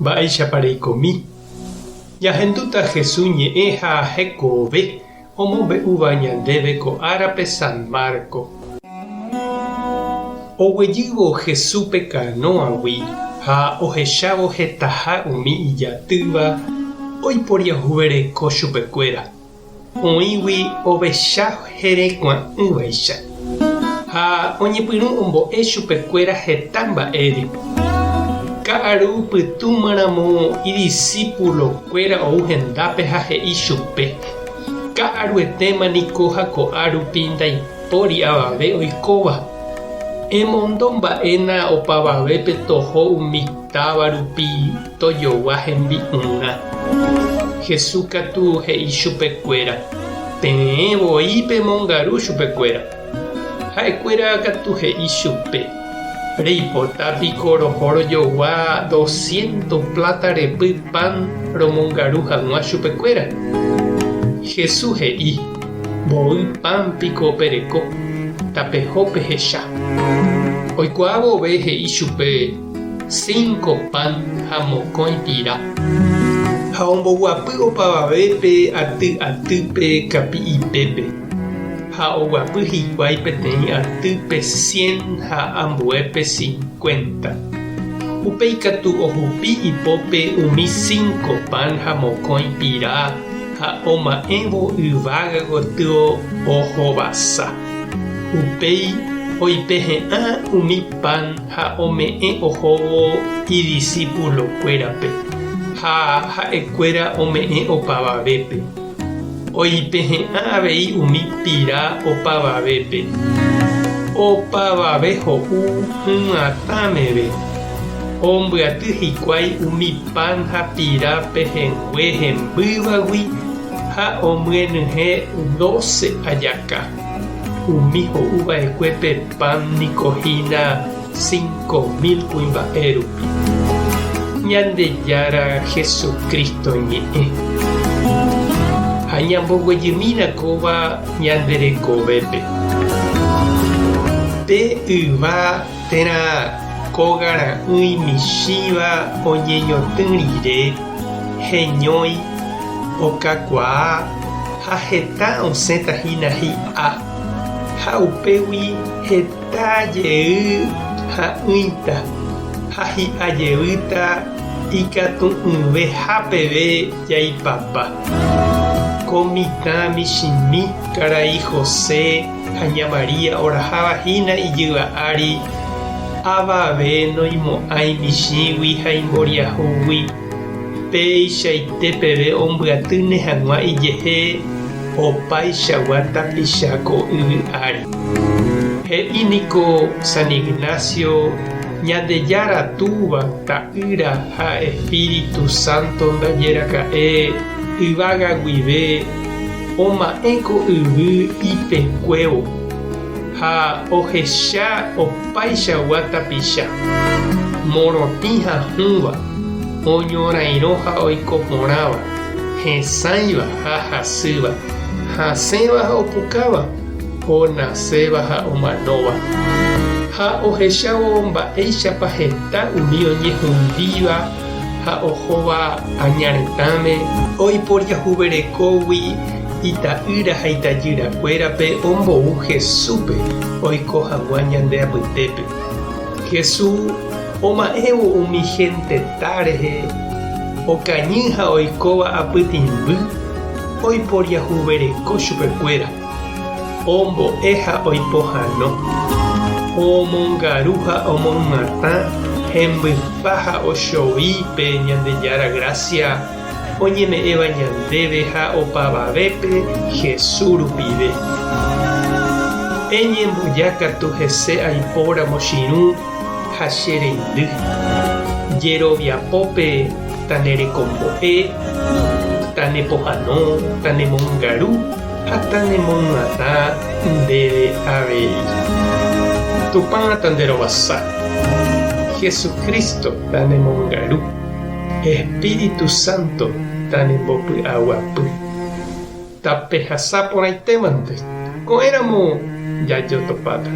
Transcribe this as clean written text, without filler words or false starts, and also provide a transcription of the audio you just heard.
Mba'éichapa reikomi? Ñahendúta Jesús ñe'ẽ ha hekove omombe'úva ñandéve ko árape San Marco. Oguejývo Jesús pe kanóagui ha ohechávo hetaha umi ijatýva oiporiahuvereko chupekuéra. Oĩgui ovecha herekua'ỹvaicha, ha oñepyrũ ombo'e chupekuéra heta mba'ére. Ka'aru pytũmaramo idisípulokuéra ou hendápe ha he'i chupe, Ka'aruetéma niko ha ko'a rupi ndaipóri avave oikóva. Emondo mba'éna opavavépe toho umi táva rupi tojogua hembi'urã. Jesús katu he'i chupe kuéra, Peẽ voi pemongaru chupe kuéra. Ha'e kuéra katu he'i chupe, Reipota piko roho rojogua dosciento pláta repy pan romongaru hag̃ua chupe kuéra? Jesús he'i, Mboy pan piko pereko, tapeho pehecha. Oikuaa vove he'i chupe, Cinco pan ha mokõi pira. Ha omboguapy opavavépe aty atýpe kapi'ipépe, ha oguapy hikuái peteĩ atýpe cien ha ambuépe cincuenta. Upéi katu ohupi ipópe umi cinco pan ha mokõi pira ha oma'ẽvo yvága gotyo ohovasa. Upéi oipehe'ã umi pan ha ome'ẽ ohóvo idisipulokuérape, ha ha'ekuéra ome'ẽ opavavépe. Oipehe'ã avei umi pira opavavépe. Opavave ho'u hyg̃uatã meve. Ombyaty hikuái umi pan ha pira pehẽngue hembývagui ha omyenyhẽ dóse ajaka. Umi ho'u va'ekue pe pan niko hína 5000 kuimba'e rupi. Ñandejára Jesucristo ñe'ẽ. Ha ñamboguejymína kóva ñande rekovépe. Pe yva térã kóga ra'ỹi michĩva oñeñotỹ rire, heñói, okakuaa ha heta osẽta hína hi'a. Ha upégui heta jey ha'ỹita ha hi'a jeýta ikatu'ỹveha peve jaipapa. Ko mitã michĩmi karai José ha ña María oraháva hína ijyva ári, avave noimo'ãi michĩgui ha imboriahúgui. Peichaite peve ombyatýne hag̃ua ijehe opaichagua tapicha ko yvy ári. He'i niko San Ignacio, Ñandejára Túva, Ta'ýra ha Espíritu Santo ndaje raka'e yvága guive oma'ẽ ko yvy ipekuévo ha ohecha opaichagua tapicha, morotĩ ha hũva, oñorairõ ha oiko porãva, hesãiva ha hasýva, hasẽva ha opukáva, onaséva ha omanóva. Ha ohechávo mba'éichapa heta umi oñehundíva ha ohóva aña retãme, oiporiahuverekógui ita'ýra ha itajyrakuérape ombou Jesúspe oiko hag̃ua ñande apytépe. Jesús oma'ẽvo umi henteta rehe okañy ha oikóva apytĩmby, oiporiahuvereko chupekuéra, ombo'e ha oipohãno, omongaru ha omoymatã hembypa ha ochovi pe Ñandejára grásia oñeme'ẽva ñandéve ha opavavépe Jesús rupive. Eñemboja katu hese aipóramo chirũ ha che reindy. Jeroviapópe tanerekombo'e, tanepohãno, tanemongaru ha tanemoy'atã ndéve avei. Tupã tanderovasa. Jesucristo tanemongaru. Espíritu Santo tanembopy'aguapy. Tapehasa porãitémante, ko'ẽramo jajotopáta.